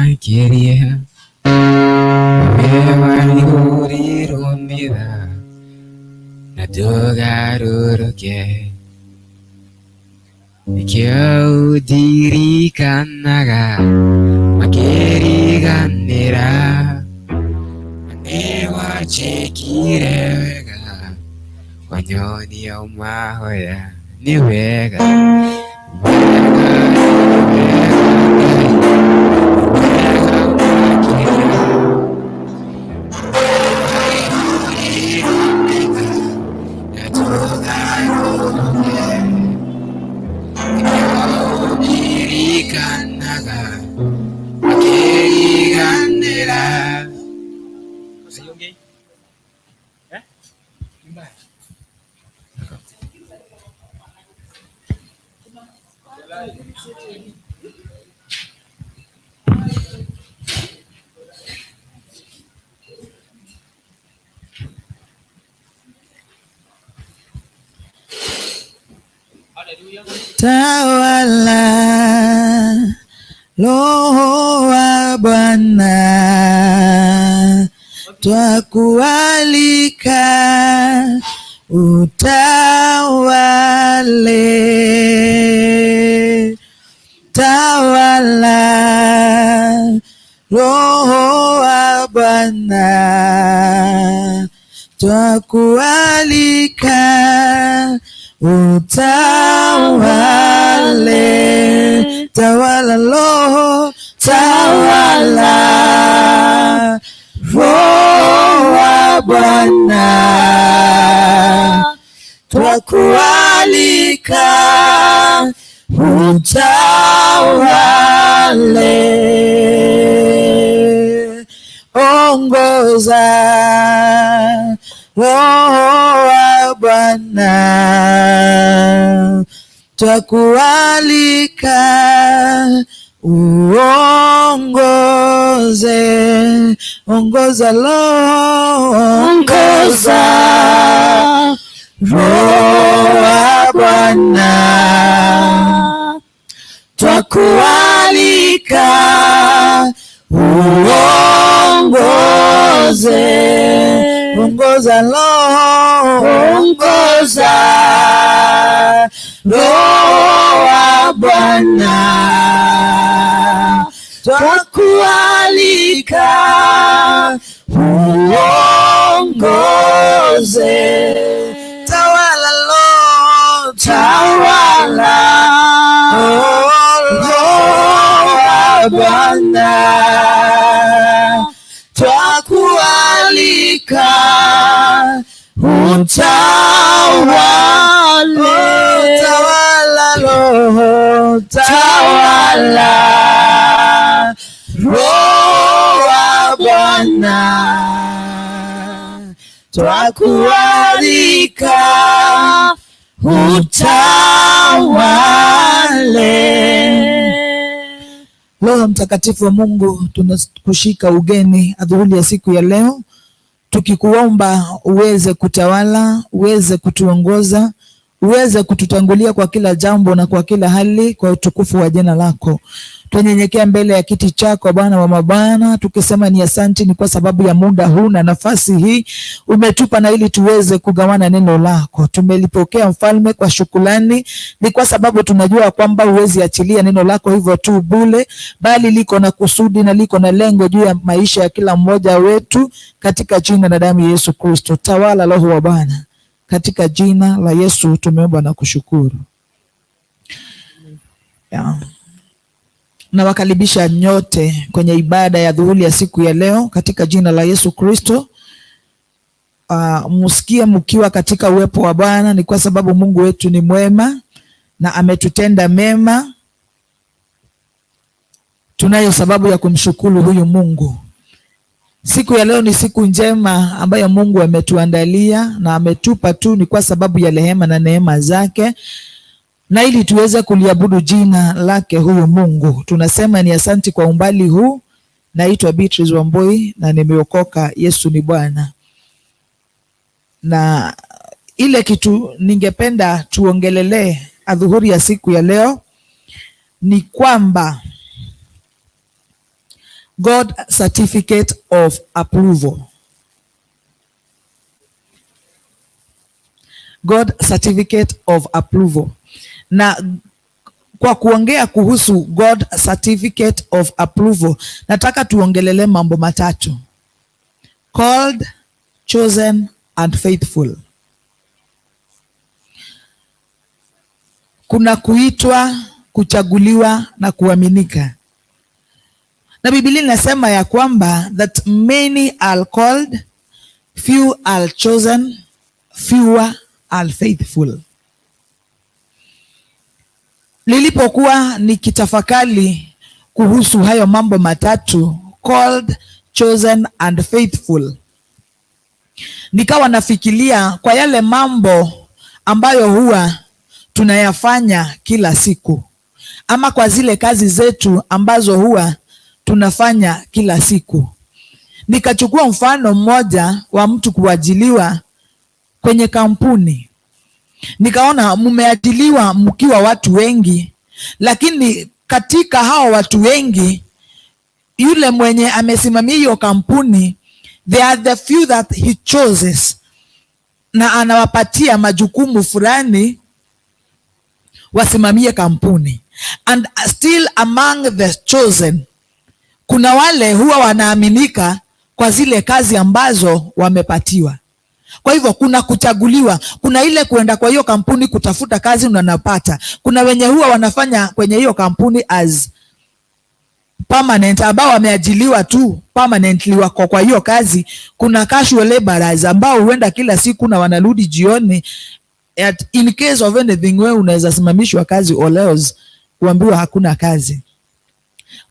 Quería wewaihũrirwo na ndũgarũrũke nĩkĩo ndirikanaga makĩriganĩra nĩwanjĩkire wega wanyonia mahoya nĩ wega wega wega Ngai wega makĩria na ndũgarũrũke nĩkĩo ndirikanaga makĩriganĩra. Usiongei? Eh? Ni mbaya. Tawala, Roho wa Bwana, twakualika utawale. Tawala, Roho wa Bwana, twakualika utawale. Tawala Roho, tawala Roho wa Bwana, twakualika utawale. Ongoza Roho wa Bwana, twakualika uongoze. Ongoza Roho, ongoza Roho wa Bwana, twakualika uongoze. Ongoza Roho, ongoza Roho wa Bwana, twakualika uongoze. Tawala Roho, tawala Roho wa Bwana, twakualika utawale. Tawala Roho, tawala Roho wa Bwana, twakualika utawale. Roho Mtakatifu wa Mungu, tunakushika ugeni adhuhuri ya siku ya leo, tukikuomba uweze kutawala, uweze kutuongoza, uweze kututangulia kwa kila jambo na kwa kila hali, kwa utukufu wa jina lako. Tunyenyekea mbele ya kiti chako Bwana wa mabwana, tukisema ni asanti, ni kwa sababu ya muda huu na nafasi hii umetupa, na ili tuweze kugawana neno lako. Tumelipokea Mfalme kwa shukrani, ni kwa sababu tunajua kwamba huwezi achilia neno lako hivyo tu bure, bali liko na kusudi na liko na lengo juu ya maisha ya kila mmoja wetu, katika jina na damu ya Yesu Kristo. Tawala Roho wa Bwana, katika jina la Yesu tumeomba na kushukuru. Yeah. Nawakaribisha nyote kwenye ibada ya dhuhuri ya siku ya leo katika jina la Yesu Kristo. Musikie mkiwa katika uwepo wa Bwana, ni kwa sababu Mungu wetu ni mwema na ametutenda mema. Tunayo sababu ya kumshukuru huyu Mungu. Siku ya leo ni siku njema ambayo Mungu ametuandalia na ametupa tu, ni kwa sababu ya rehema na neema zake, na ili tuweze kuliabudu jina lake huyu Mungu. Tunasema ni asanti kwa umbali huu. Naitwa Beatrice Wambui na nimeokoka, Yesu ni Bwana. Na ile kitu ningependa tuongelelee adhuhuri ya siku ya leo ni kwamba God certificate of approval. God certificate of approval. Na kwa kuongea kuhusu God certificate of approval, nataka tuongelele mambo matatu: called, chosen and faithful. Kuna kuitwa, kuchaguliwa na kuaminika. Na Biblia inasema ya kwamba that many are called, few are chosen, fewer are faithful. Nilipokuwa nikitafakari kuhusu hayo mambo matatu, called, chosen and faithful, nikawa nafikiria kwa yale mambo ambayo huwa tunayafanya kila siku, ama kwa zile kazi zetu ambazo huwa tunafanya kila siku. Nikachukua mfano mmoja wa mtu kuajiliwa kwenye kampuni. Nikaona mmeajiliwa mkiwa watu wengi, lakini katika hao watu wengi, yule mwenye amesimamia hiyo kampuni, they are the few that he chooses, na anawapatia majukumu fulani wasimamie kampuni. And still among the chosen, kuna wale huwa wanaaminika kwa zile kazi ambazo wamepatiwa. Kwa hivyo kuna kuchaguliwa, kuna ile kuenda kwa hiyo kampuni kutafuta kazi unanapata. Kuna wenye huwa wanafanya kwenye hiyo kampuni as permanent, ambao wameajiliwa tu permanently wako kwa hiyo kazi. Kuna casual laborers ambao huenda kila siku na wanarudi jioni. In case of anything, wewe unaweza simamishwa kazi or else kuambiwa hakuna kazi.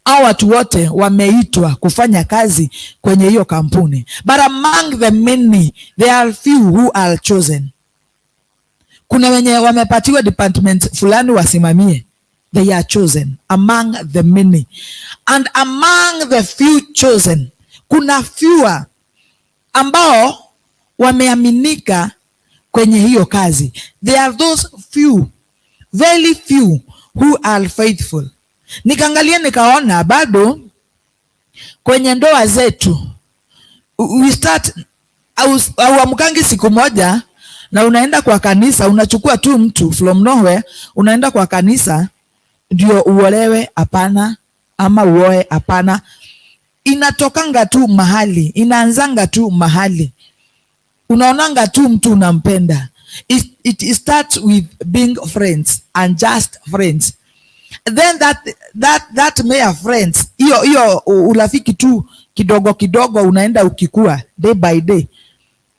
Hao watu wote wameitwa kufanya kazi kwenye hiyo kampuni, but among the many there are few who are chosen. Kuna wenye wamepatiwa department fulani wasimamie, they are chosen among the many, and among the few chosen kuna fewer ambao wameaminika kwenye hiyo kazi. There are those few, very few who are faithful. Nikaangalia nikaona bado kwenye ndoa zetu we start, auamkangi siku moja na unaenda kwa kanisa, unachukua tu mtu from nowhere, unaenda kwa kanisa ndio uolewe? Hapana. Ama uoe? Hapana. Inatokanga tu mahali, inaanzanga tu mahali, unaonanga tu mtu unampenda. It starts with being friends and just friends, then that mere friends, hiyo hiyo urafiki tu kidogo kidogo unaenda ukikua day by day,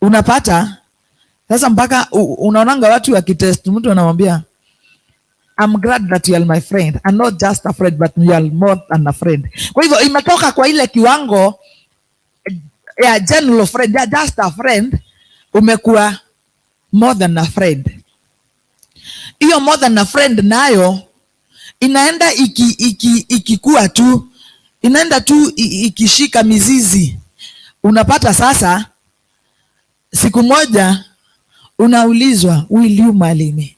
unapata sasa mpaka unaonanga watu wakitest mtu, anamwambia, "I'm glad that you are my friend and not just a friend, but you are more than a friend." Kwa hivyo imetoka kwa ile kiwango ya general friend, ya just a friend, umekuwa more than a friend. Hiyo more than a friend nayo inaenda ikikua tu, inaenda tu ikishika mizizi. Unapata sasa siku moja unaulizwa, "Will you marry me?"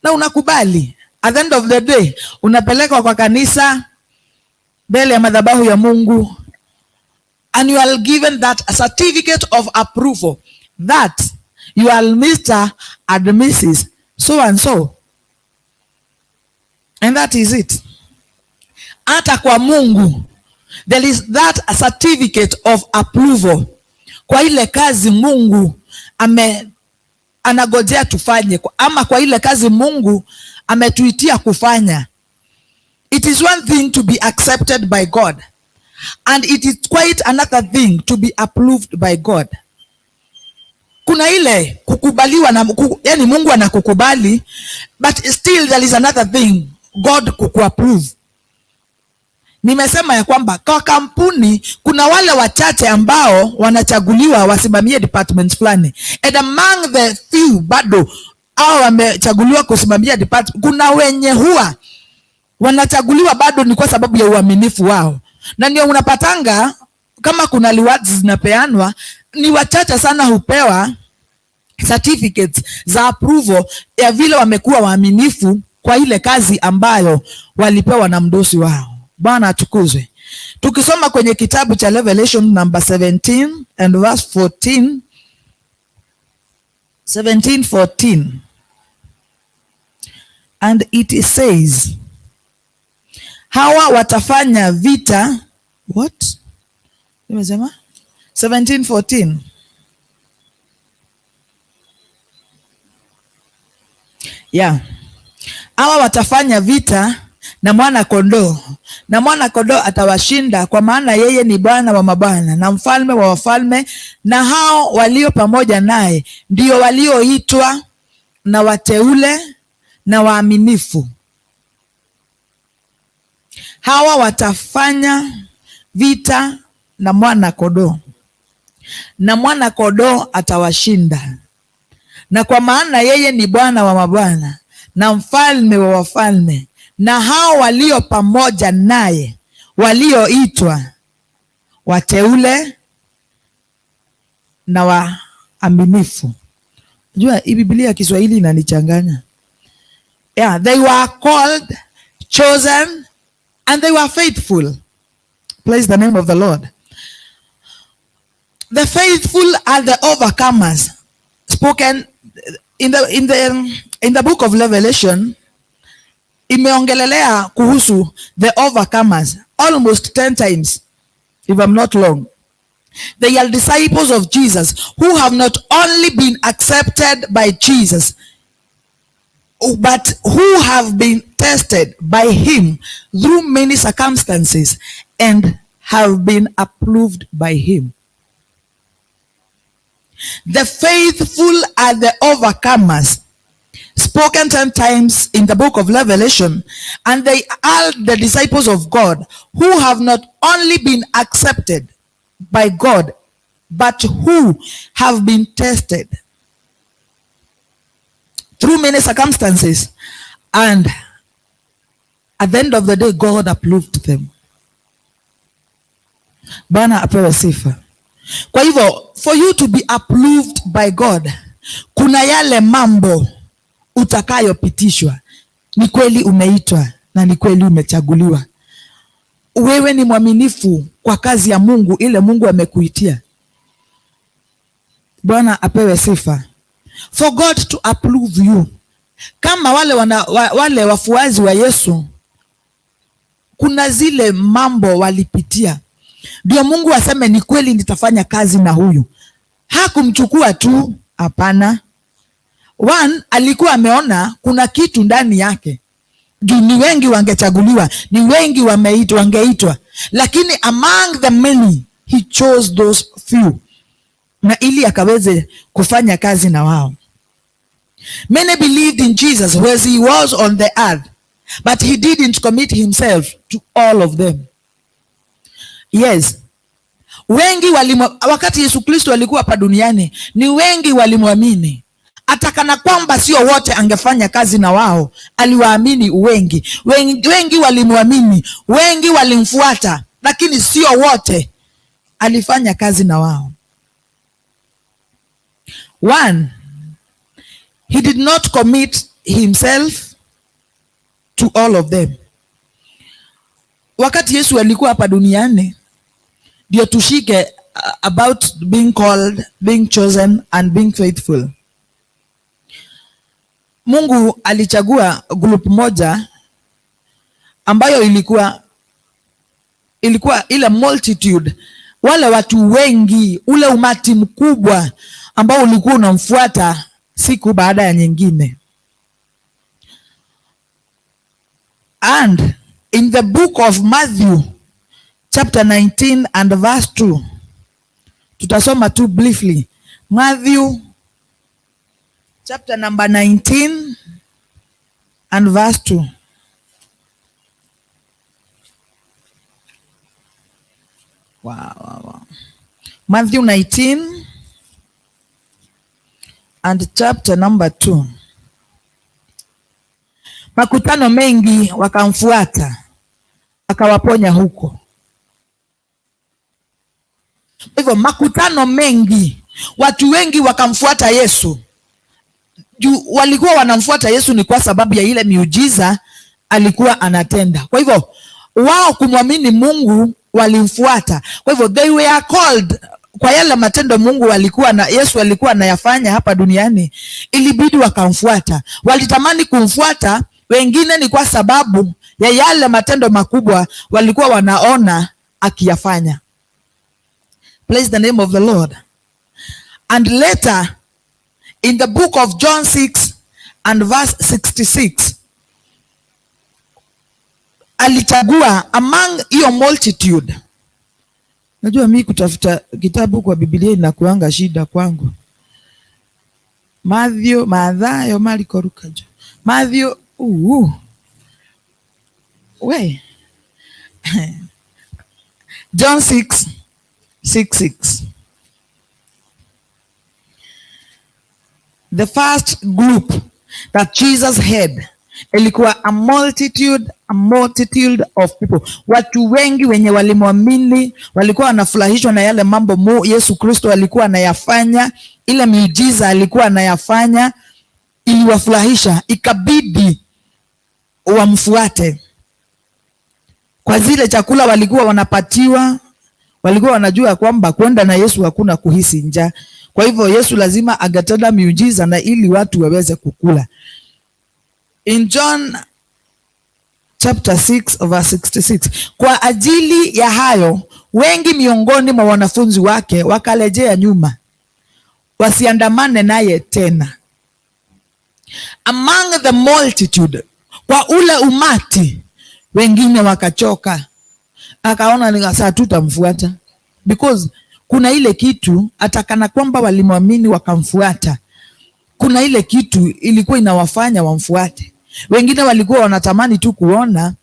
Na unakubali. At the end of the day unapelekwa kwa kanisa mbele ya madhabahu ya Mungu and you are given that certificate of approval that you are Mr. and Mrs. so and so, and that is it. Hata kwa Mungu there is that certificate of approval kwa ile kazi Mungu anagojea tufanye, ama kwa ile kazi Mungu ametuitia kufanya. It is one thing to be accepted by God and it is quite another thing to be approved by God. Kuna ile kukubaliwa na yani Mungu anakukubali, but still there is another thing, God kukuapprove. Nimesema ya kwamba kwa kampuni kuna wale wachache ambao wanachaguliwa wasimamie departments fulani, and among the few bado au wamechaguliwa kusimamia department, kuna wenye huwa wanachaguliwa bado ni kwa sababu ya uaminifu wao, na ndio unapatanga kama kuna rewards zinapeanwa, ni wachache sana hupewa certificates za approval ya vile wamekuwa waaminifu kwa ile kazi ambayo walipewa na mdosi wao. Bwana atukuzwe. Tukisoma kwenye kitabu cha Revelation number 17 and verse 14, 17 14, and it says, hawa watafanya vita. What nimesema? 17 14. Yeah, hawa watafanya vita na mwana kondoo, na mwana kondoo atawashinda, kwa maana yeye ni Bwana wa mabwana na mfalme wa wafalme, na hao walio pamoja naye ndio walioitwa na wateule na waaminifu. Hawa watafanya vita na mwana kondoo, na mwana kondoo atawashinda, na kwa maana yeye ni Bwana wa mabwana na mfalme wa wafalme, na hao walio pamoja naye walioitwa, wateule na waaminifu. Unajua hii Biblia ya Kiswahili inanichanganya. Yeah, they were called, chosen, and they were faithful. Praise the name of the Lord. The faithful are the overcomers spoken in the book of Revelation. Imeongelelea kuhusu the overcomers almost 10 times, if I'm not wrong. They are disciples of Jesus who have not only been accepted by Jesus, but who have been tested by him through many circumstances and have been approved by him. The faithful are the overcomers, spoken 10 times in the book of Revelation, and they are the disciples of God who have not only been accepted by God, but who have been tested through many circumstances, and at the end of the day, God approved them. Bwana apewe sifa. Kwa hivyo, for you to be approved by God, kuna yale mambo utakayopitishwa. Ni kweli umeitwa na ni kweli umechaguliwa. Wewe ni mwaminifu kwa kazi ya Mungu ile Mungu amekuitia. Bwana apewe sifa. For God to approve you. Kama wale wafuasi wa Yesu, kuna zile mambo walipitia ndio Mungu aseme ni kweli nitafanya kazi na huyu. Hakumchukua tu, hapana. One, alikuwa ameona kuna kitu ndani yake. Juu ni wengi wangechaguliwa, ni wengi wameitwa, wangeitwa. Lakini among the many, he chose those few, na ili akaweze kufanya kazi na wao. Many believed in Jesus as he was on the earth, but he didn't commit himself to all of them. Yes. Wengi wakati Yesu Kristo alikuwa hapa duniani, ni wengi walimwamini. Hata kana kwamba sio wote angefanya kazi na wao, aliwaamini wengi. Wengi, wengi walimwamini, wengi walimfuata, lakini sio wote alifanya kazi na wao. One, he did not commit himself to all of them. Wakati Yesu alikuwa hapa duniani, ndio tushike about being called, being chosen and being faithful. Mungu alichagua group moja ambayo ilikuwa ile multitude, wale watu wengi, ule umati mkubwa ambao ulikuwa unamfuata siku baada ya nyingine. And in the book of Matthew chapter 19 and verse 2, tutasoma tu briefly. Matthew chapter number 19 and verse 2. Wow. Matthew 19 and chapter number 2. Makutano mengi wakamfuata, akawaponya huko. Kwa hivyo makutano mengi, watu wengi wakamfuata Yesu. Juu walikuwa wanamfuata Yesu ni kwa sababu ya ile miujiza alikuwa anatenda. Kwa hivyo wao kumwamini Mungu Walimfuata. Kwa hivyo they were called kwa yale matendo Mungu alikuwa na Yesu alikuwa anayafanya hapa duniani, ilibidi wakamfuata. Walitamani kumfuata, wengine ni kwa sababu ya yale matendo makubwa walikuwa wanaona akiyafanya. Praise the name of the Lord. And later in the book of John 6 and verse 66, alichagua among hiyo multitude. Najua mi kutafuta kitabu kwa Biblia inakuanga shida kwangu. Matthew, Mathayo, Mariko, Luka, Matthew, we John 6 6 6. The first group that Jesus had ilikuwa a multitude of people, watu wengi wenye walimwamini, walikuwa wanafurahishwa na yale mambo Yesu Kristo alikuwa anayafanya, ile miujiza alikuwa anayafanya iliwafurahisha, ikabidi wamfuate. Kwa zile chakula walikuwa wanapatiwa, walikuwa wanajua kwamba kwenda na Yesu hakuna kuhisi njaa. Kwa hivyo Yesu lazima angetenda miujiza na ili watu waweze kukula. In John chapter 6 verse 66, kwa ajili ya hayo wengi miongoni mwa wanafunzi wake wakarejea nyuma, wasiandamane naye tena. Among the multitude, kwa ule umati, wengine wakachoka, akaona ni saa tutamfuata because kuna ile kitu hata kana kwamba walimwamini wakamfuata, kuna ile kitu ilikuwa inawafanya wamfuate. Wengine walikuwa wanatamani tu kuona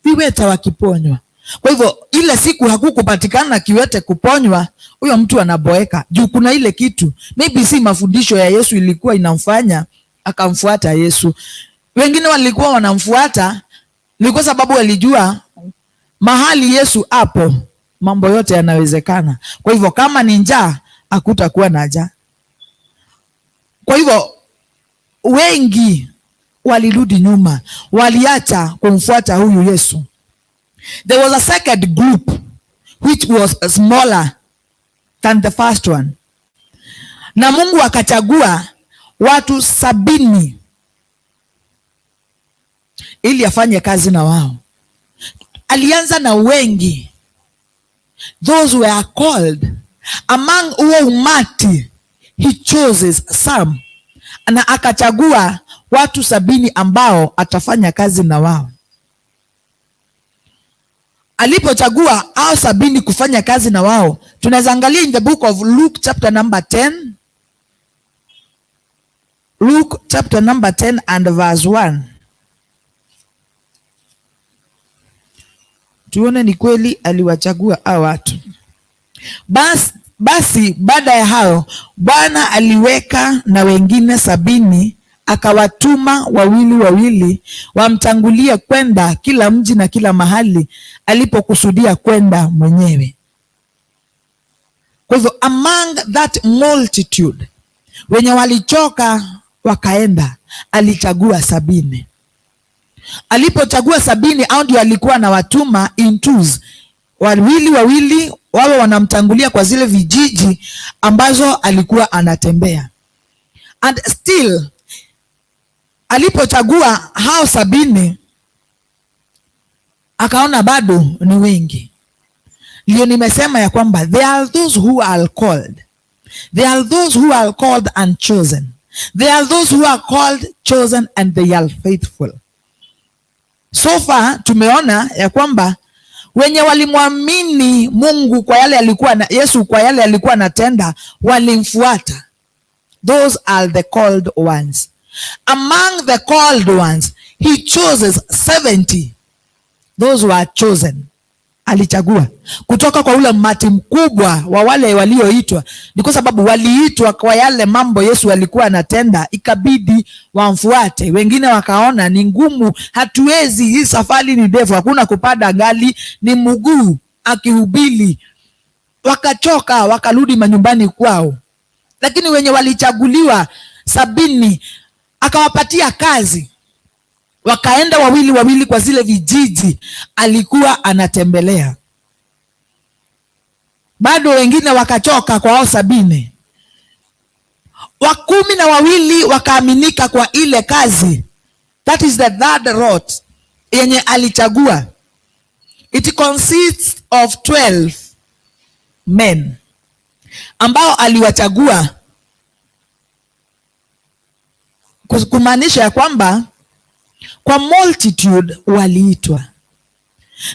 viwete wakiponywa. Kwa hivyo ile siku hakukupatikana kiwete kuponywa, huyo mtu anaboeka juu kuna ile kitu, maybe si mafundisho ya Yesu ilikuwa inamfanya akamfuata Yesu. Wengine walikuwa wanamfuata ni kwa sababu walijua mahali Yesu apo mambo yote yanawezekana. Kwa hivyo kama ni njaa, hakutakuwa na njaa. Kwa hivyo wengi walirudi nyuma, waliacha kumfuata huyu Yesu. There was a second group which was smaller than the first one, na Mungu akachagua watu 70 ili afanye kazi na wao. Alianza na wengi, those were called among huo umati, he chooses some, na akachagua watu 70 ambao atafanya kazi na wao. Alipochagua hao 70 kufanya kazi na wao, tunaweza angalia in the book of Luke chapter number 10. Luke chapter number 10 and verse 1. Tuone ni kweli aliwachagua hao watu. Basi baada ya hayo Bwana aliweka na wengine 70 akawatuma wawili wawili wamtangulie kwenda kila mji na kila mahali alipokusudia kwenda mwenyewe. Kwa hivyo among that multitude wenye walichoka wakaenda, alichagua 70. Alipochagua 70, hao ndio alikuwa na watuma in twos, wawili wawili, wawe wanamtangulia kwa zile vijiji ambazo alikuwa anatembea. And still alipochagua hao 70 akaona bado ni wengi. Ndio nimesema ya kwamba there are those who are called. There are those who are called and chosen. There are those who are called, chosen and they are faithful. So far tumeona ya kwamba wenye walimwamini Mungu kwa yale alikuwa na Yesu kwa yale alikuwa anatenda walimfuata. Those are the called ones. Among the called ones, he chooses 70. Those who are chosen. Alichagua kutoka kwa ule umati mkubwa wa wale walioitwa. Ni kwa sababu waliitwa kwa yale mambo Yesu alikuwa anatenda, ikabidi wamfuate. Wengine wakaona ni ngumu, hatuwezi, hii safari ni ndefu, hakuna kupanda gari, ni mguu akihubiri. Wakachoka, wakarudi manyumbani kwao. Lakini wenye walichaguliwa 70 akawapatia kazi, wakaenda wawili wawili kwa zile vijiji alikuwa anatembelea. Bado wengine wakachoka kwa hao 70. Wa 12 wakaaminika kwa ile kazi. That is the third lot yenye alichagua. It consists of 12 men ambao aliwachagua, kumaanisha ya kwamba kwa multitude waliitwa.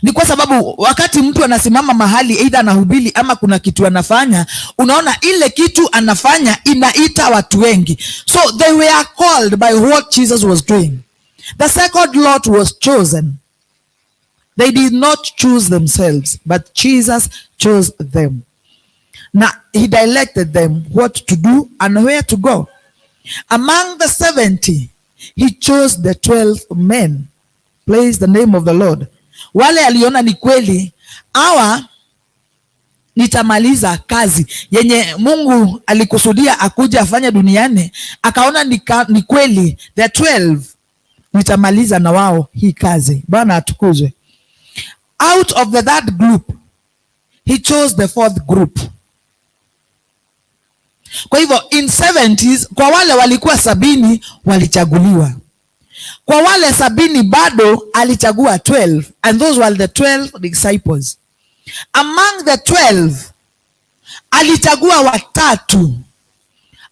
Ni kwa sababu wakati mtu anasimama mahali, either anahubiri ama kuna kitu anafanya, unaona ile kitu anafanya inaita watu wengi. So they were called by what Jesus was doing. The second lot was chosen. They did not choose themselves, but Jesus chose them. Now, he directed them what to do and where to go. Among the 70, he chose the 12 men. Praise the name of the Lord. Wale aliona ni kweli, hawa nitamaliza kazi yenye Mungu alikusudia akuja afanye duniani, akaona ni kweli the 12 nitamaliza na wao hii kazi. Bwana atukuzwe. Out of the third group, he chose the fourth group. Kwa hivyo in 70s, kwa wale walikuwa 70 walichaguliwa. Kwa wale 70 bado alichagua 12, and those were the 12 disciples. Among the 12 alichagua watatu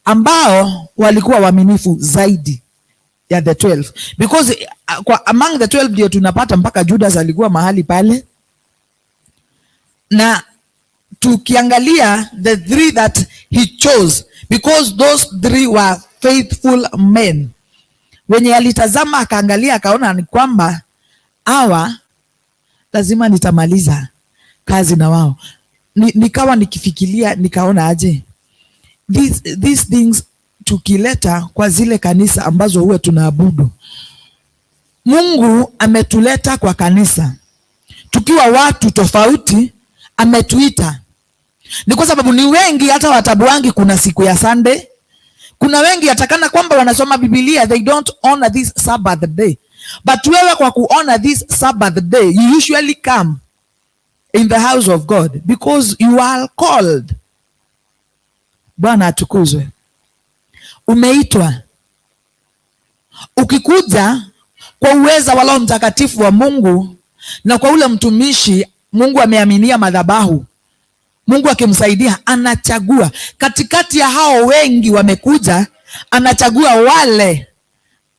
ambao walikuwa waaminifu zaidi ya the 12, because kwa among the 12 ndio tunapata mpaka Judas alikuwa mahali pale, na tukiangalia the three that he chose, because those three were faithful men wenye alitazama akaangalia akaona ni kwamba hawa lazima nitamaliza kazi na wao. Nikawa nikifikiria nikaona aje these things tukileta kwa zile kanisa ambazo huwa tunaabudu. Mungu ametuleta kwa kanisa tukiwa watu tofauti, ametuita. Ni kwa sababu ni wengi hata watabuangi kuna siku ya Sunday. Kuna wengi atakana kwamba wanasoma Biblia, they don't honor this Sabbath day. But wewe kwa kuhonor this Sabbath day, you usually come in the house of God because you are called. Bwana atukuzwe. Umeitwa. Ukikuja kwa uweza wa Roho Mtakatifu wa Mungu na kwa ule mtumishi Mungu ameaminia madhabahu, Mungu akimsaidia anachagua katikati ya hao wengi wamekuja, anachagua wale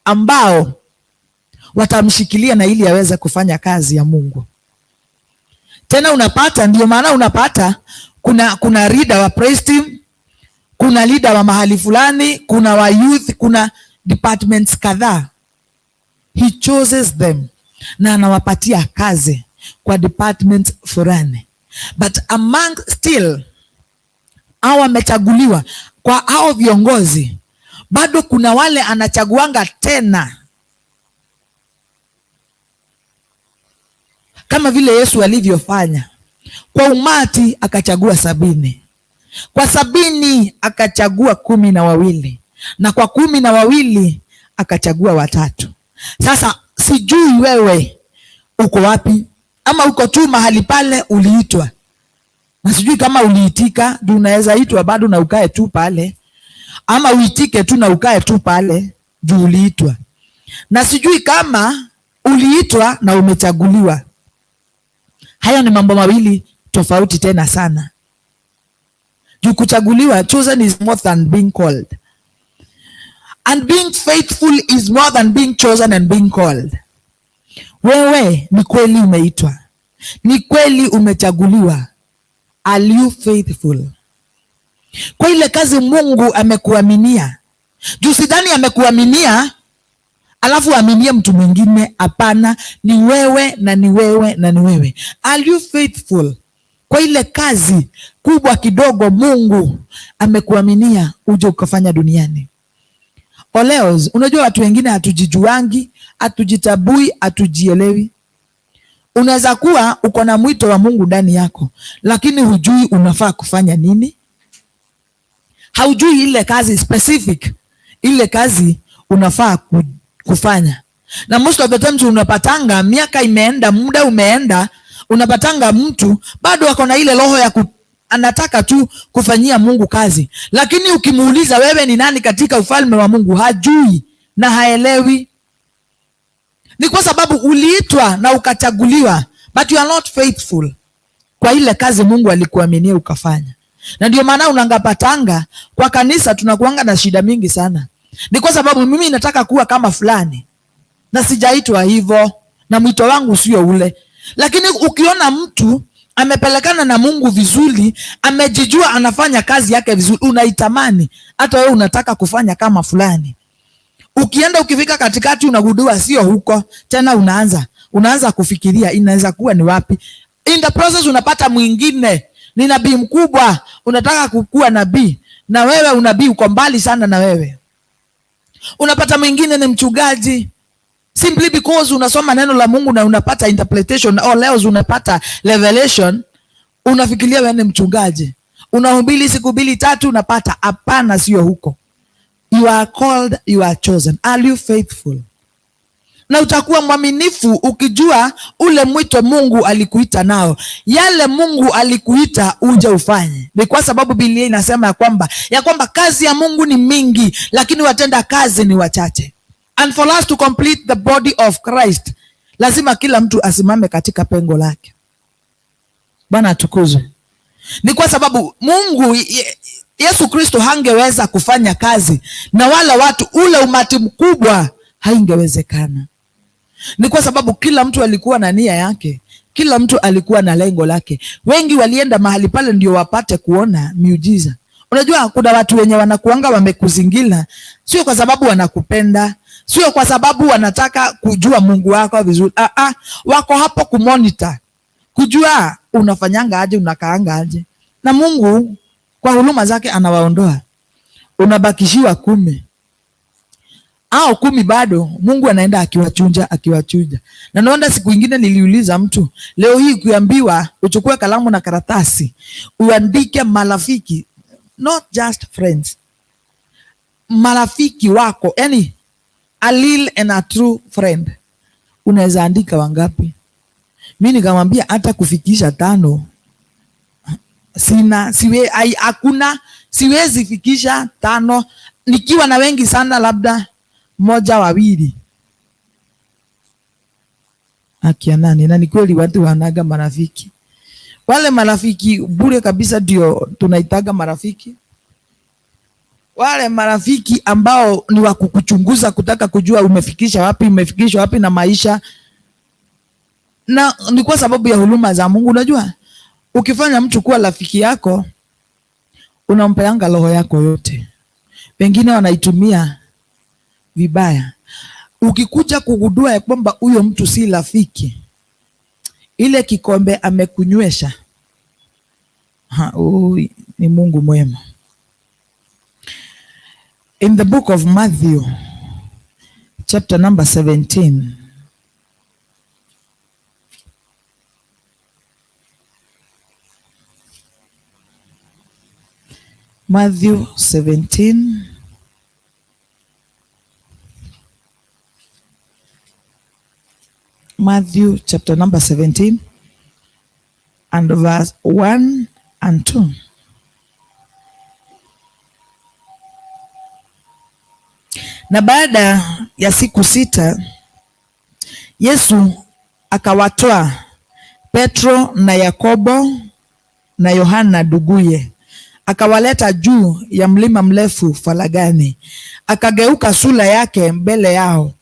ambao watamshikilia na ili aweze kufanya kazi ya Mungu. Tena unapata, ndio maana unapata kuna leader wa praise team, kuna leader wa mahali fulani, kuna wa youth, kuna departments kadhaa. He chooses them na anawapatia kazi kwa department fulani. But among still hao wamechaguliwa kwa hao viongozi, bado kuna wale anachaguanga tena, kama vile Yesu alivyofanya kwa umati akachagua 70, kwa 70 akachagua 12, na kwa 12 akachagua 3. Sasa sijui wewe uko wapi, ama uko tu mahali pale uliitwa, na sijui kama uliitika. Juu unaweza itwa bado na ukae tu pale, ama uitike tu na ukae tu pale juu uliitwa. Na sijui kama uliitwa na umechaguliwa. Hayo ni mambo mawili tofauti tena sana. Juu kuchaguliwa, chosen is more than being called. And being faithful is more than being chosen and being called. Wewe ni kweli umeitwa, ni kweli umechaguliwa. Are you faithful kwa ile kazi Mungu amekuaminia? Juu sidhani amekuaminia alafu aminie mtu mwingine. Hapana, ni wewe na ni wewe na ni wewe. Are you faithful kwa ile kazi kubwa kidogo Mungu amekuaminia uje ukafanya duniani? Oleos, unajua watu wengine hatujijuangi, hatujitabui, hatujielewi. Unaweza kuwa uko na mwito wa Mungu ndani yako, lakini hujui unafaa kufanya nini. Haujui ile kazi specific, ile kazi unafaa kufanya. Na most of the times unapatanga miaka imeenda, muda umeenda, unapatanga mtu bado ako na ile roho ya anataka tu kufanyia Mungu kazi, lakini ukimuuliza wewe ni nani katika ufalme wa Mungu, hajui na haelewi. Ni kwa sababu uliitwa na ukachaguliwa, but you are not faithful kwa ile kazi Mungu alikuaminia ukafanya. Na ndio maana unangapatanga kwa kanisa tunakuanga na shida mingi sana. Ni kwa sababu mimi nataka kuwa kama fulani na sijaitwa hivyo na mwito wangu sio ule. Lakini ukiona mtu amepelekana na Mungu vizuri, amejijua anafanya kazi yake vizuri, unaitamani hata wewe unataka kufanya kama fulani. Ukienda ukifika katikati unagundua sio huko tena, unaanza kufikiria inaweza kuwa ni wapi. In the process unapata mwingine ni nabii mkubwa, unataka kukua nabii na wewe unabii uko mbali sana na wewe. Unapata mwingine ni mchungaji, simply because unasoma neno la Mungu na unapata interpretation au leo unapata revelation, unafikiria wewe ni mchungaji, unahubiri siku mbili tatu, unapata hapana, sio huko. You are called, you are chosen. Are you faithful? Na utakuwa mwaminifu ukijua ule mwito Mungu alikuita nao, yale Mungu alikuita uje ufanye. Ni kwa sababu Biblia inasema ya kwamba kazi ya Mungu ni mingi, lakini watenda kazi ni wachache. And for us to complete the body of Christ, lazima kila mtu asimame katika pengo lake. Bwana atukuzwe. Ni kwa sababu Mungu Yesu Kristo hangeweza kufanya kazi na wala watu, ule umati mkubwa, haingewezekana. Ni kwa sababu kila mtu alikuwa na nia yake, kila mtu alikuwa na lengo lake. Wengi walienda mahali pale ndio wapate kuona miujiza. Unajua kuna watu wenye wanakuanga wamekuzingira, sio kwa sababu wanakupenda, sio kwa sababu wanataka kujua Mungu wako vizuri. Ah, ah, wako hapo kumonitor, kujua unafanyanga aje, unakaanga aje, na Mungu kwa huruma zake anawaondoa, unabakishiwa 10 au 10 bado Mungu anaenda akiwachunja akiwachuja. Na naona siku ingine niliuliza mtu, leo hii ukiambiwa uchukue kalamu na karatasi uandike marafiki, not just friends, marafiki wako, yani a real and a true friend, unaweza andika wangapi? Mi nikamwambia hata kufikisha 5 sina, siwe, ai, hakuna, siwezi fikisha 5, nikiwa na wengi sana labda 1 2. Akia nani? Na ni kweli watu wanaga marafiki. Wale marafiki bure kabisa ndio tunaitaga marafiki. Wale marafiki ambao ni wa kukuchunguza, kutaka kujua umefikisha wapi, umefikisha wapi na maisha. Na ni kwa sababu ya huruma za Mungu. Unajua ukifanya mtu kuwa rafiki yako, unampeanga roho yako yote. Wengine wanaitumia vibaya. Ukikuja kugundua ya kwamba huyo mtu si rafiki, ile kikombe amekunywesha, ui, ni Mungu mwema. In the book of Matthew, chapter number 17, Matthew 17, Matthew chapter number 17 and verse 1 and 2. Na baada ya siku 6 Yesu akawatoa Petro na Yakobo na Yohana nduguye, akawaleta juu ya mlima mrefu faragani. Akageuka sura yake mbele yao,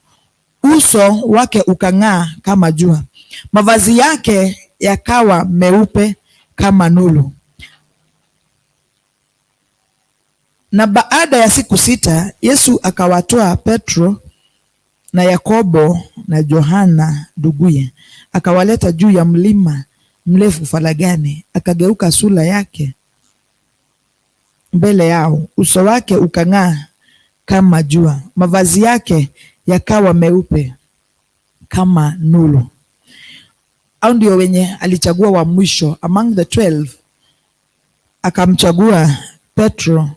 uso wake ukang'aa kama jua, mavazi yake yakawa meupe kama nuru. Na baada ya siku 6 Yesu akawatoa Petro na Yakobo na Yohana nduguye, akawaleta juu ya mlima mrefu faragani. Akageuka sura yake mbele yao, uso wake ukang'aa kama jua, mavazi yake yakawa meupe kama nuru. Au ndio wenye alichagua wa mwisho among the 12, akamchagua Petro,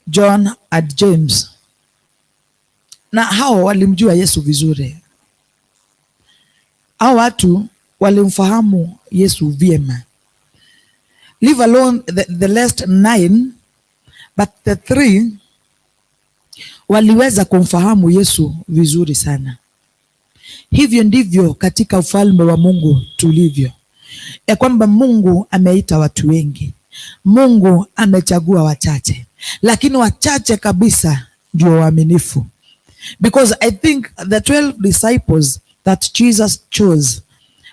John and James. Na hao walimjua Yesu vizuri. Hao watu walimfahamu Yesu vyema. Leave alone the last nine, but the three waliweza kumfahamu Yesu vizuri sana. Hivyo ndivyo katika ufalme wa Mungu tulivyo, ya kwamba Mungu ameita watu wengi, Mungu amechagua wachache, lakini wachache kabisa ndio waaminifu. Because I think the 12 disciples that Jesus chose,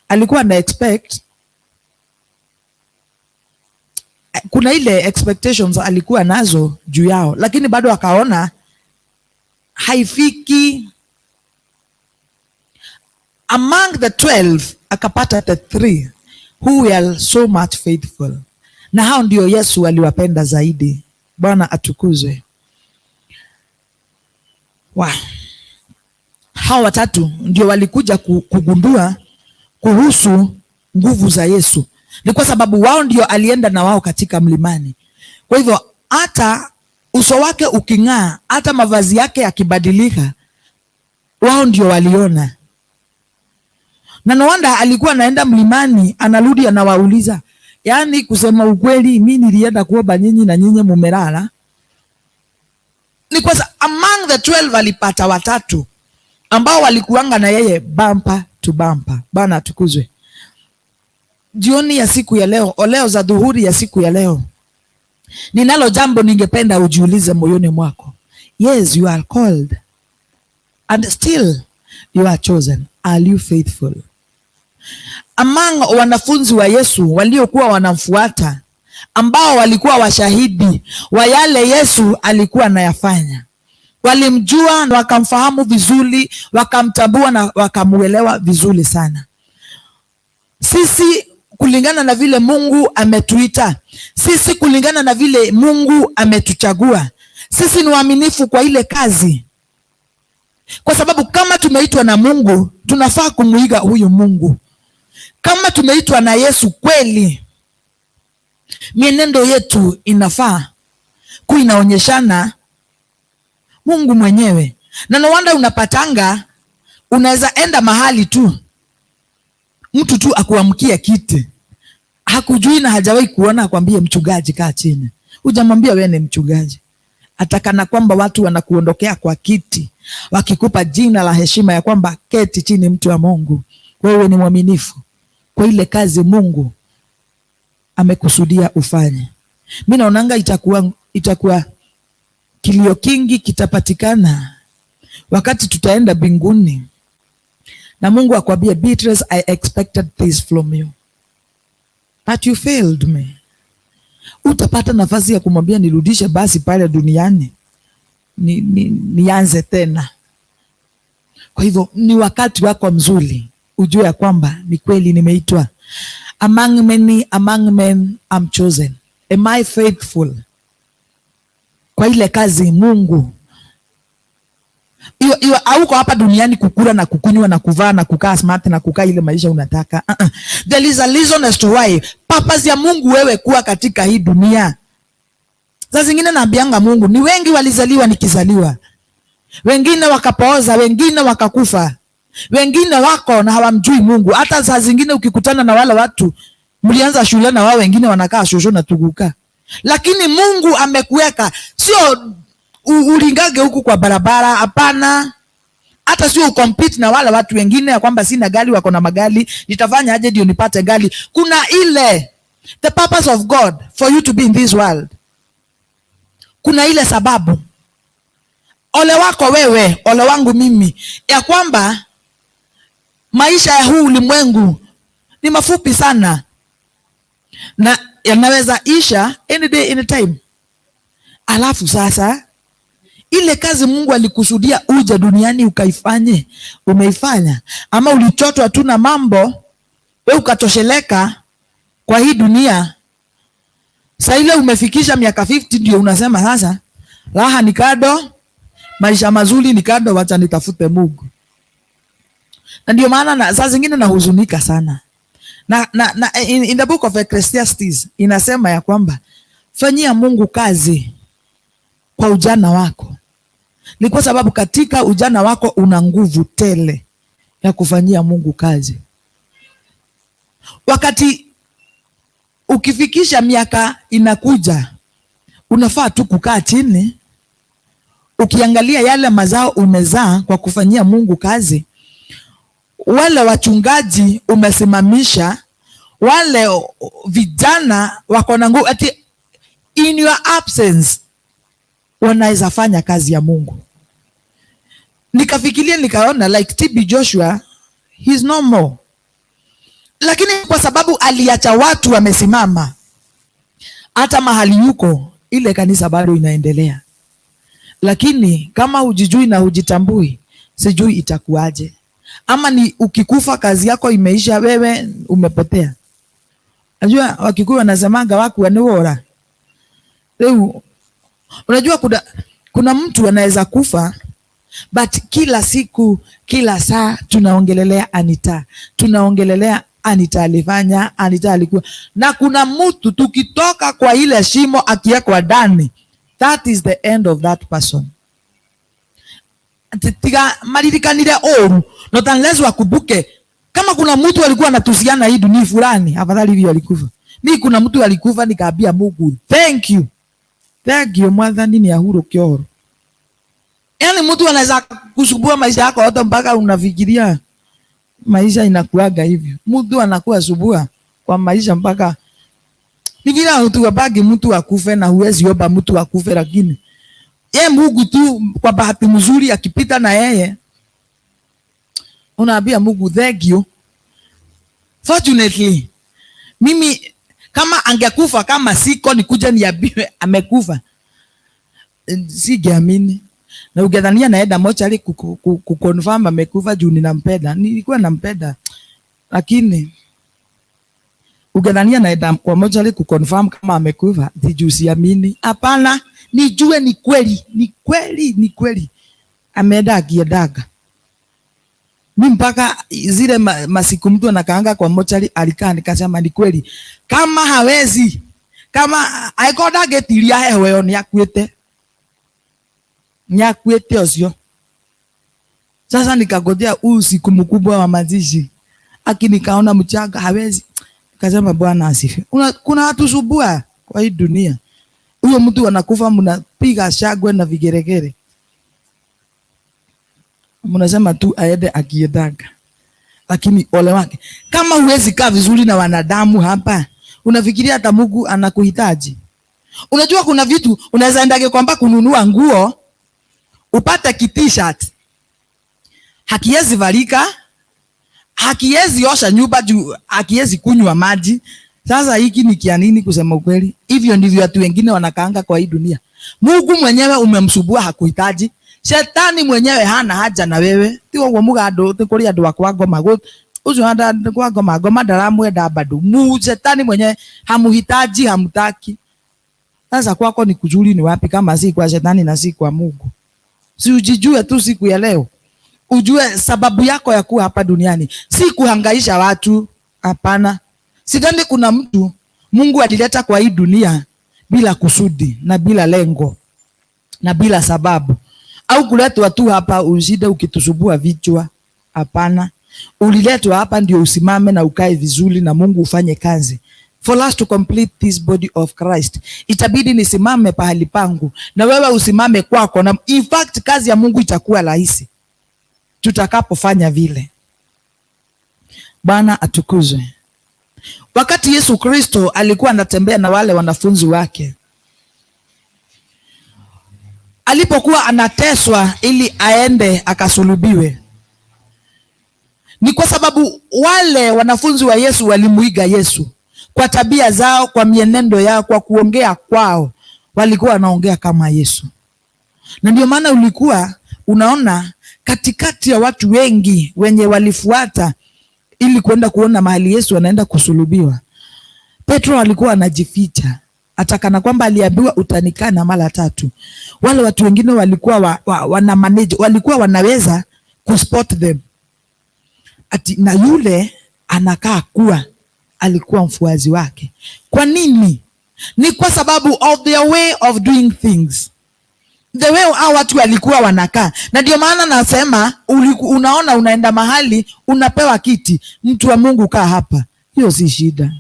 alikuwa na expect, kuna ile expectations alikuwa nazo juu yao, lakini bado akaona haifiki. Among the 12 akapata the three who were so much faithful, na hao ndio Yesu aliwapenda zaidi. Bwana atukuzwe. Wow. Hao watatu ndio walikuja kugundua kuhusu nguvu za Yesu, ni kwa sababu wao ndio alienda na wao katika mlimani. Kwa hivyo hata uso wake uking'aa, hata mavazi yake yakibadilika, wao ndio waliona. Na no wonder alikuwa anaenda mlimani, anarudi anawauliza, yaani kusema ukweli, mi nilienda kuomba nyinyi na nyinyi mumelala. Ni kwa among the 12 alipata watatu ambao walikuanga na yeye bumper to bumper. Bwana atukuzwe. Jioni ya siku ya leo, oleo za dhuhuri ya siku ya leo, ninalo jambo ningependa ujiulize moyoni mwako. Yes, you are called and still you are chosen. Are you faithful? Among wanafunzi wa Yesu waliokuwa wanamfuata, ambao walikuwa washahidi wa yale Yesu alikuwa anayafanya, walimjua na wakamfahamu vizuri, wakamtambua na wakamuelewa vizuri sana. Sisi kulingana na vile Mungu ametuita, sisi kulingana na vile Mungu ametuchagua, sisi ni waaminifu kwa ile kazi, kwa sababu kama tumeitwa na Mungu tunafaa kumuiga huyu Mungu. Kama tumeitwa na Yesu kweli, mienendo yetu inafaa kuwa inaonyeshana Mungu mwenyewe. Na no wonder unapatanga unaweza enda mahali tu mtu tu akuamkia kiti, hakujui na hajawahi kuona, akwambie mchungaji, kaa chini. Hujamwambia wewe ni mchungaji, atakana kwamba watu wanakuondokea kwa kiti, wakikupa jina la heshima ya kwamba keti chini, mtu wa Mungu, wewe ni mwaminifu kwa ile kazi Mungu amekusudia ufanye. Mi naonanga itakuwa kilio kingi kitapatikana wakati tutaenda mbinguni na Mungu akwambie, Beatrice, I expected this from you but you failed me. Utapata nafasi ya kumwambia nirudishe basi pale duniani nianze tena. Kwa hivyo ni wakati wako mzuri ujue ya kwamba ni kweli nimeitwa. Among many, among men I'm chosen. Am I faithful kwa ile kazi Mungu hiyo? Hauko hapa duniani kukula na kukunywa na kuvaa na kukaa smart na kukaa ile maisha unataka. Uh-uh. There is a reason as to why purpose ya Mungu wewe kuwa katika hii dunia. Saa zingine naambianga Mungu, ni wengi walizaliwa nikizaliwa, wengine wakapooza, wengine wakakufa, wengine wako na hawamjui Mungu. Hata saa zingine ukikutana na wale watu mlianza shule na wao, wengine wanakaa shosho na tuguka, lakini Mungu amekuweka, sio ulingage huku kwa barabara, hapana. Hata sio ucompete na wale watu wengine ya kwamba sina gari, wako na magari, nitafanya aje ndio nipate gari? Kuna ile the purpose of God for you to be in this world. Kuna ile sababu. Ole wako wewe, ole wangu mimi, ya kwamba maisha ya huu ulimwengu ni mafupi sana na yanaweza isha any day, any time. Alafu sasa ile kazi Mungu alikusudia uje duniani ukaifanye, umeifanya ama ulichotwa tu na mambo we ukatosheleka kwa hii dunia? Sa ile umefikisha miaka 50 ndio unasema sasa raha ni kado, maisha mazuri ni kado, wacha nitafute Mungu. Na ndio maana na saa zingine nahuzunika sana na in the book of Ecclesiastes inasema ya kwamba fanyia Mungu kazi kwa ujana wako. Ni kwa sababu katika ujana wako una nguvu tele ya kufanyia Mungu kazi. Wakati Ukifikisha miaka inakuja, unafaa tu kukaa chini ukiangalia yale mazao umezaa kwa kufanyia Mungu kazi, wale wachungaji umesimamisha, wale vijana wako na nguvu, ati in your absence wanaweza fanya kazi ya Mungu. Nikafikiria nikaona like TB Joshua, he's no more, lakini kwa sababu aliacha watu wamesimama, hata mahali yuko ile kanisa bado inaendelea. Lakini kama hujijui na hujitambui, sijui itakuwaje. Ama ni ukikufa kazi yako imeisha, wewe umepotea. Najua Wakikuyu wanasemanga wakua ni wora. Leo unajua kuna mtu anaweza kufa, but kila siku kila saa tunaongelelea Anita, tunaongelelea Anita alifanya, Anita alikuwa. Na kuna mtu tukitoka kwa ile shimo akiwekwa ndani, that is the end of that person. Tiga maririkanire oru, not unless wakumbuke kama kuna mtu alikuwa anatusiana hii dunia fulani, afadhali hiyo alikufa. Mi kuna mtu alikufa nikaambia Mungu thank you, thank you Mwathani ni ahuro kioro. Yaani mtu anaweza kusumbua maisha yako yote mpaka unafikiria maisha inakuaga hivyo. Mtu anakuwa subua kwa maisha mpaka ni vile mtu wabaki mtu akufe na huwezi omba mtu akufe, lakini ye Mungu tu kwa bahati mzuri akipita na yeye unaambia Mungu thank you. Fortunately mimi kama angekufa kama siko nikuja niambiwe amekufa, singeamini. Na ungedhania naenda mochari kuconfirm amekufa juu ninampenda. Nilikuwa nampenda, lakini ungedhania naenda kwa mochari kuconfirm kama amekufa juu siamini. Hapana, nijue ni kweli, ni kweli, ni kweli ameenda akiendaga. Mi mpaka zile masiku mtu anakaanga kwa mochari alikaa, nikasema ni kweli, kama hawezi, kama aiko ndangĩtiria heho ĩyo nĩakuĩte, nĩakuĩte ũcio. Sasa nikangojea huu siku mkubwa wa mazishi, aki nikaona mchanga hawezi, nikasema Bwana asifiwe. Kuna watu subua kwa hii dunia, huyo mtu anakufa, mnapiga shangwe na vigeregere, mnasema tu aende akiendaga, lakini ole wake. Kama huwezi kaa vizuri na wanadamu hapa, unafikiria hata Mungu anakuhitaji? Unajua kuna vitu unaweza enda kwamba kununua nguo upate ki t-shirt, hakiwezi valika, hakiwezi osha nyumba juu, hakiwezi kunywa maji. Sasa hiki ni kia nini kusema ukweli? Hivyo ndivyo watu wengine wanakaanga kwa hii dunia. Mungu mwenyewe umemsubua, hakuhitaji. Shetani mwenyewe hana haja na wewe. Ti ũguo mũgandũ, ti kũrĩ andũ akwa ngoma, ũcio anda kwa ngoma, ngoma ndaramwenda bado. Mu shetani mwenyewe hamuhitaji, hamtaki. Sasa kwako ni kuzuri ni wapi kama si kwa shetani na si kwa Mungu? Si ujijue tu siku ya leo. Ujue sababu yako ya kuwa hapa duniani. Si kuhangaisha watu, hapana. Sidhani kuna mtu Mungu alileta kwa hii dunia bila kusudi na bila lengo na bila sababu. Au kuletwa tu hapa ushinde ukitusubua vichwa. Hapana. Uliletwa hapa ndio usimame na ukae vizuri na Mungu ufanye kazi. For us to complete this body of Christ, itabidi nisimame pahali pangu na wewe usimame kwako, na in fact kazi ya Mungu itakuwa rahisi tutakapofanya vile. Bwana atukuzwe. Wakati Yesu Kristo alikuwa anatembea na wale wanafunzi wake, alipokuwa anateswa ili aende akasulubiwe, ni kwa sababu wale wanafunzi wa Yesu walimuiga Yesu kwa tabia zao, kwa mienendo yao, kwa kuongea kwao, walikuwa wanaongea kama Yesu. Na ndio maana ulikuwa unaona katikati ya watu wengi wenye walifuata ili kwenda kuona mahali Yesu anaenda kusulubiwa, Petro alikuwa anajificha, hata kana kwamba aliambiwa utanikana mara tatu. Wale watu wengine walikuwa wana manage, walikuwa wanaweza kuspot them. Ati na yule anakaa kuwa alikuwa mfuazi wake. Kwa nini? Ni kwa sababu of their way of doing things. The way hao watu walikuwa wanakaa. Na ndio maana nasema unaona unaenda mahali unapewa kiti, mtu wa Mungu kaa hapa. Hiyo si shida.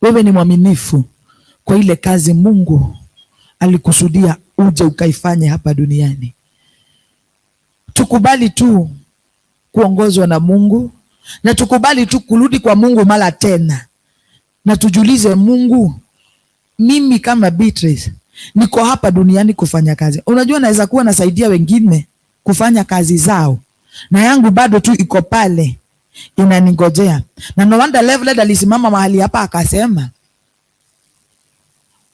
Wewe ni mwaminifu kwa ile kazi Mungu alikusudia uje ukaifanye hapa duniani. Tukubali tu kuongozwa na Mungu na tukubali tu kurudi kwa Mungu mara tena, na tujiulize, Mungu, mimi kama Beatrice niko hapa duniani kufanya kazi. Unajua, naweza kuwa nasaidia wengine kufanya kazi zao na yangu bado tu iko pale inaningojea. Na no wonder Reverend alisimama mahali hapa akasema,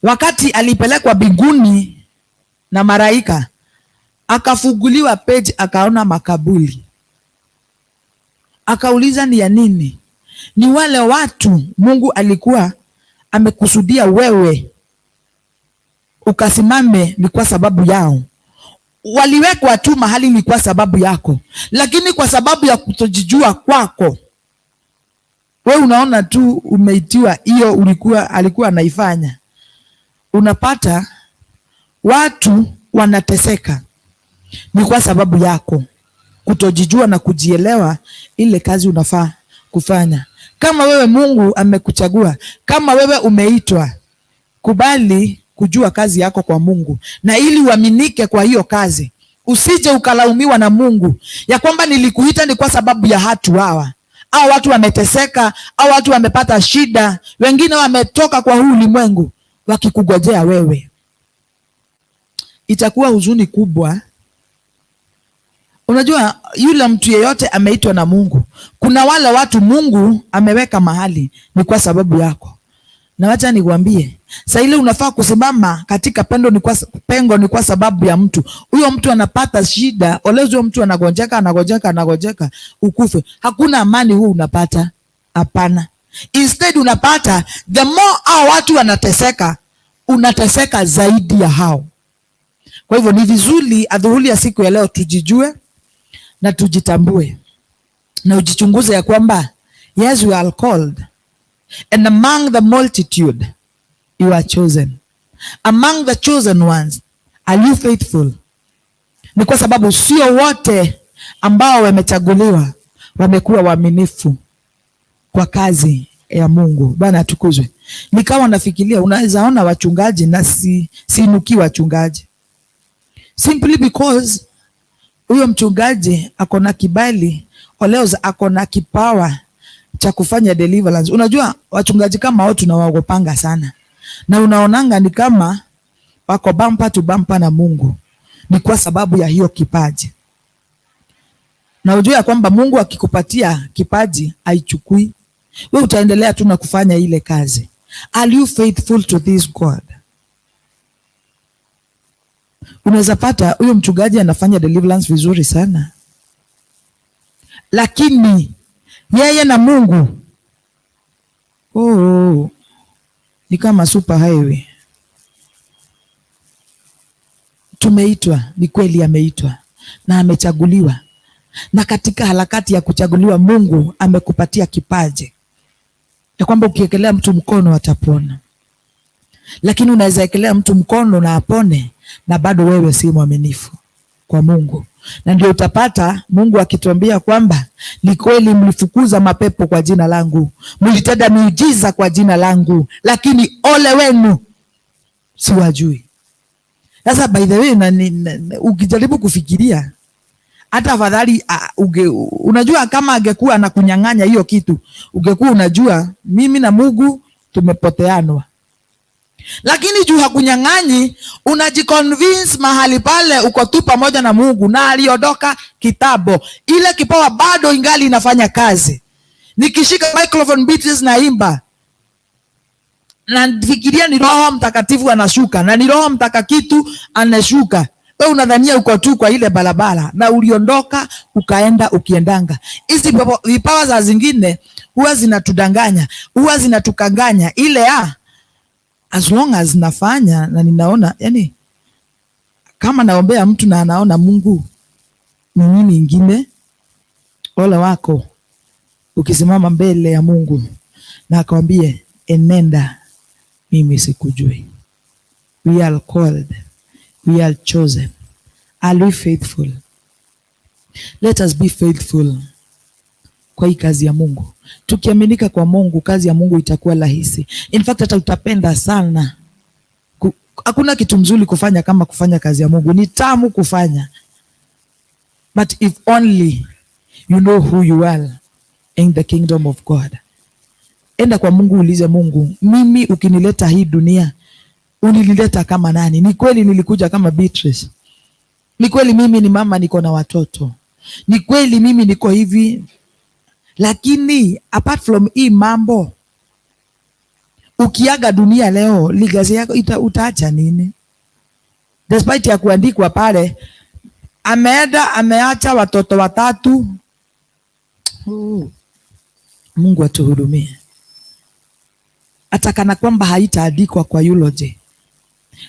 wakati alipelekwa mbinguni na malaika akafunguliwa page, akaona makaburi, akauliza ni ya nini? Ni wale watu Mungu alikuwa amekusudia wewe ukasimame, ni kwa sababu yao waliwekwa tu mahali, ni kwa sababu yako, lakini kwa sababu ya kutojijua kwako we unaona tu umeitiwa hiyo, ulikuwa alikuwa anaifanya. Unapata watu wanateseka ni kwa sababu yako kutojijua na kujielewa ile kazi unafaa kufanya. Kama wewe Mungu amekuchagua, kama wewe umeitwa, kubali kujua kazi yako kwa Mungu, na ili uaminike kwa hiyo kazi, usije ukalaumiwa na Mungu ya kwamba nilikuita ni kwa sababu ya hatu hawa au watu wameteseka, au watu wamepata shida, wengine wametoka kwa huu ulimwengu wakikugojea wewe. Itakuwa huzuni kubwa. Unajua, yule mtu yeyote ameitwa na Mungu, kuna wale watu Mungu ameweka mahali ni kwa sababu yako. Na wacha nikwambie, saa ile unafaa kusimama katika pendo ni kwa, pengo ni kwa sababu ya mtu huyo. Mtu anapata shida, olezi huyo mtu anagonjeka, anagonjeka, anagonjeka, ukufe. Hakuna amani huu unapata, hapana. Instead unapata the more hao watu wanateseka, unateseka zaidi ya hao. Kwa hivyo ni vizuri adhuhuri ya siku ya leo tujijue na tujitambue na ujichunguze ya kwamba yes, we are called and among the multitude you are chosen. Among the chosen ones are you faithful? Ni kwa sababu sio wote ambao wamechaguliwa wamekuwa waaminifu kwa kazi ya Mungu. Bwana atukuzwe. Nikawa nafikiria unaweza ona wachungaji na siinukii wachungaji simply because huyo mchungaji ako na kibali oleo, ako na kipawa cha kufanya deliverance. Unajua wachungaji kama hao tunawaogopanga sana, na unaonanga ni kama wako bumper to bumper na Mungu, ni kwa sababu ya hiyo kipaji. Na ujue ya kwamba Mungu akikupatia kipaji aichukui, wewe utaendelea tu na kufanya ile kazi. Are you faithful to this God? Unaweza pata huyo mchungaji anafanya deliverance vizuri sana, lakini yeye na Mungu, oh, ni kama super highway. Tumeitwa, ni kweli ameitwa na amechaguliwa, na katika harakati ya kuchaguliwa Mungu amekupatia kipaji ya kwamba ukiekelea mtu mkono atapona, lakini unaweza ekelea mtu mkono na apone na bado wewe si mwaminifu kwa Mungu, na ndio utapata Mungu akituambia kwamba ni kweli mlifukuza mapepo kwa jina langu, mlitenda miujiza kwa jina langu, lakini ole wenu, siwajui. Sasa by the way, na ukijaribu kufikiria hata afadhali unajua kama angekuwa anakunyang'anya hiyo kitu, ungekuwa unajua mimi na Mungu tumepoteanwa. Lakini juu hakunyang'anyi, unajiconvince mahali pale uko tu pamoja na Mungu, na aliondoka kitambo. Ile kipawa bado ingali inafanya kazi. Nikishika microphone Beatrice naimba, nafikiria ni Roho Mtakatifu anashuka, na ni Roho Mtakakitu anashuka. Wewe unadhania uko tu kwa ile barabara na uliondoka ukaenda ukiendanga. Hizi vipawa za zingine huwa zinatudanganya, huwa zinatukanganya ile ya as long as nafanya na ninaona, yani kama naombea mtu na anaona Mungu ni nini ingine, ole wako ukisimama mbele ya Mungu na akwambie enenda, mimi sikujui. We are called, we are chosen. Are we faithful? Let us be faithful kwa hii kazi ya Mungu. Tukiaminika kwa Mungu, kazi ya Mungu itakuwa rahisi. In fact, hata utapenda sana. Hakuna kitu mzuri kufanya kama kufanya kazi ya Mungu. Ni tamu kufanya. But if only you know who you are in the kingdom of God. Enda kwa Mungu, ulize Mungu, mimi ukinileta hii dunia, unilileta kama nani? Ni kweli nilikuja kama Beatrice. Ni kweli mimi ni mama, niko na watoto. Ni kweli mimi niko hivi. Lakini apart from hii mambo, ukiaga dunia leo, legacy yako utaacha nini? Despite ya kuandikwa pale, ameenda ameacha watoto watatu. Oh, Mungu atuhurumie. Hata kana kwamba haitaandikwa kwa eulogy.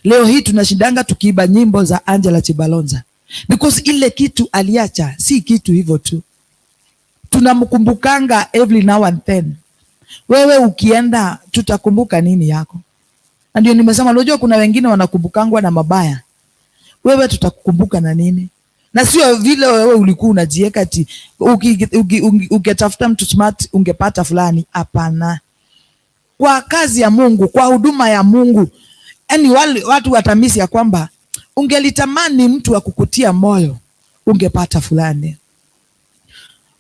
Leo hii tunashindanga tukiimba nyimbo za Angela Chibalonza because ile kitu aliacha si kitu hivyo tu, tunamkumbukanga every now and then. Wewe ukienda tutakumbuka nini yako? Na ndio nimesema, unajua kuna wengine wanakumbukangwa na mabaya, wewe tutakukumbuka na nini? Na sio vile wewe ulikuwa unajieka ati ukitafuta mtu smart ungepata fulani. Hapana, kwa kazi ya Mungu, kwa huduma ya Mungu, yaani wale watu watamisi ya kwamba ungelitamani mtu wa kukutia moyo ungepata fulani.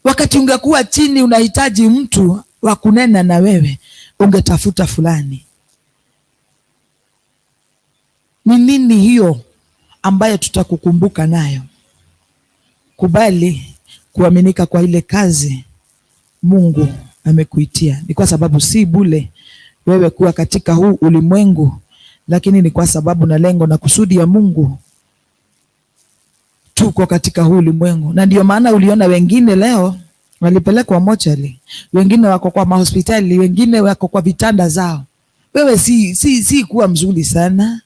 Wakati ungekuwa chini unahitaji mtu wa kunena na wewe ungetafuta fulani. Ni nini hiyo ambayo tutakukumbuka nayo? Kubali kuaminika kwa ile kazi Mungu amekuitia. Ni kwa sababu si bure wewe kuwa katika huu ulimwengu, lakini ni kwa sababu na lengo na kusudi ya Mungu tuko katika huu ulimwengu. Na ndio maana uliona wengine leo walipelekwa mochari, wengine wako kwa mahospitali, wengine wako kwa vitanda zao. Wewe si kuwa mzuri sana,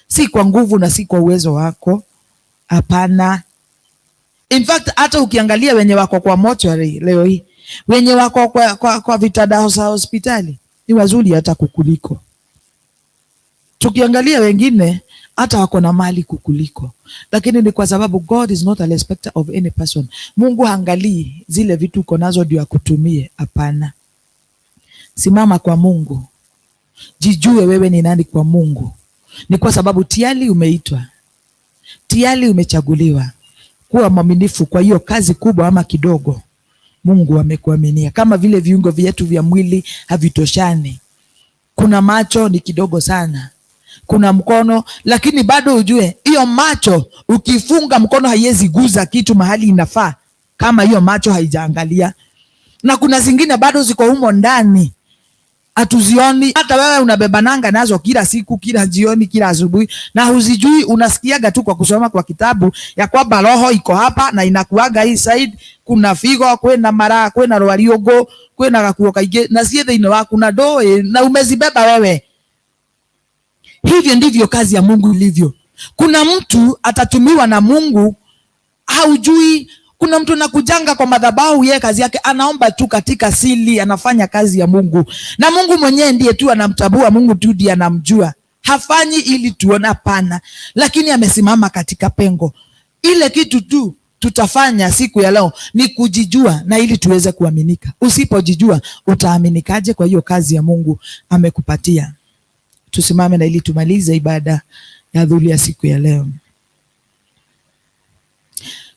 si kwa nguvu na si kwa uwezo wako, hapana. In fact, hata ukiangalia wenye wako kwa mochari leo hii, wenye wako kwa vitanda za hospitali ni wazuri hata kukuliko. Tukiangalia wengine hata wako na mali kukuliko, lakini ni kwa sababu God is not a respecter of any person. Mungu haangalii zile vitu uko nazo ndio akutumie. Hapana, simama kwa Mungu, jijue wewe ni nani kwa Mungu. Ni kwa sababu tayari umeitwa, tayari umechaguliwa. Kuwa mwaminifu kwa hiyo kazi kubwa ama kidogo Mungu amekuaminia. Kama vile viungo vyetu vya mwili havitoshani, kuna macho ni kidogo sana, kuna mkono, lakini bado ujue hiyo macho ukifunga mkono haiwezi guza kitu mahali inafaa kama hiyo macho haijaangalia. Na kuna zingine bado ziko humo ndani hatuzioni. Hata wewe unabebananga nazo kila siku, kila jioni, kila asubuhi, na huzijui. Unasikiaga tu kwa kusoma kwa kitabu ya kwamba roho iko hapa na inakuaga hii side, kuna figo, kwina mara, kwina rwariũngũ, kwina gakuo kaingĩ, na ciĩ thĩinĩ waku na ndũĩ, na umezibeba wewe. Hivyo ndivyo kazi ya Mungu ilivyo. Kuna mtu atatumiwa na Mungu haujui. Kuna mtu anakujanga kwa madhabahu, yeye kazi yake anaomba tu katika siri, anafanya kazi ya Mungu, na Mungu mwenyewe ndiye tu anamtambua, Mungu tu ndiye anamjua. Hafanyi ili tuone, hapana, lakini amesimama katika pengo. Ile kitu tu tutafanya siku ya leo ni kujijua, na ili tuweze kuaminika. Usipojijua utaaminikaje kwa hiyo kazi ya Mungu amekupatia? Tusimame na ili tumalize ibada ya adhuhuri ya siku ya leo.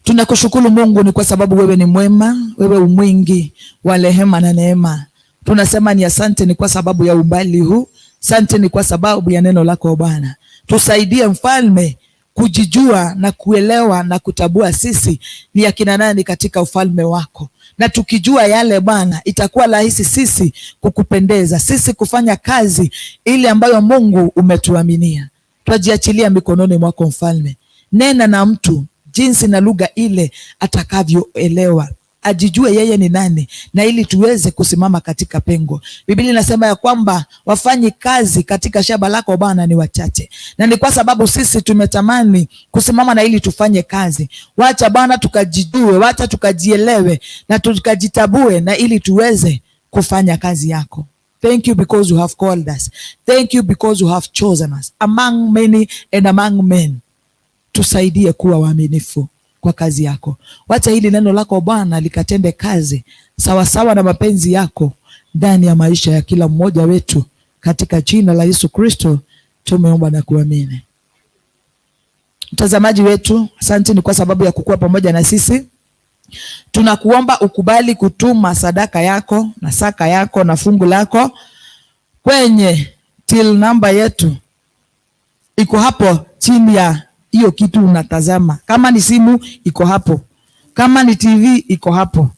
Tunakushukuru Mungu ni kwa sababu wewe ni mwema, wewe umwingi wa rehema na neema. Tunasema ni asante ni kwa sababu ya umbali huu, asante ni kwa sababu ya neno lako Bwana. Tusaidie Mfalme kujijua na kuelewa na kutambua sisi ni akina nani katika ufalme wako. Na tukijua yale Bwana, itakuwa rahisi sisi kukupendeza, sisi kufanya kazi ile ambayo Mungu umetuaminia. Twajiachilia mikononi mwako Mfalme. Nena na mtu jinsi na lugha ile atakavyoelewa, ajijue yeye ni nani, na ili tuweze kusimama katika pengo. Biblia inasema ya kwamba wafanyi kazi katika shamba lako Bwana ni wachache, na ni kwa sababu sisi tumetamani kusimama na ili tufanye kazi. Wacha Bwana tukajijue, wacha tukajielewe na tukajitabue, na ili tuweze kufanya kazi yako. Thank you because you have called us. Thank you because you have chosen us among many and among men. Tusaidie kuwa waaminifu. kwa kazi yako. Wacha hili neno lako Bwana likatende kazi sawasawa na mapenzi yako ndani ya maisha ya kila mmoja wetu, katika jina la Yesu Kristo tumeomba na kuamini. Mtazamaji wetu, asante ni kwa sababu ya kukua pamoja na sisi. Tunakuomba ukubali kutuma sadaka yako na saka yako na fungu lako kwenye till number yetu, iko hapo chini ya hiyo kitu unatazama. Kama ni simu iko hapo, kama ni TV iko hapo,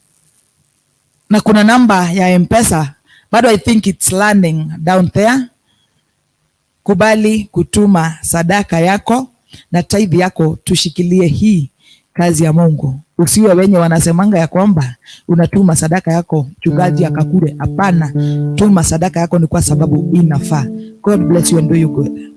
na kuna namba ya M-Pesa bado, I think it's landing down there. Kubali kutuma sadaka yako na tithe yako, tushikilie hii kazi ya Mungu. Usiwe wenye wanasemanga ya kwamba unatuma sadaka yako mchungaji akakule. Hapana, tuma sadaka yako ni kwa sababu inafaa. God bless you and do you good.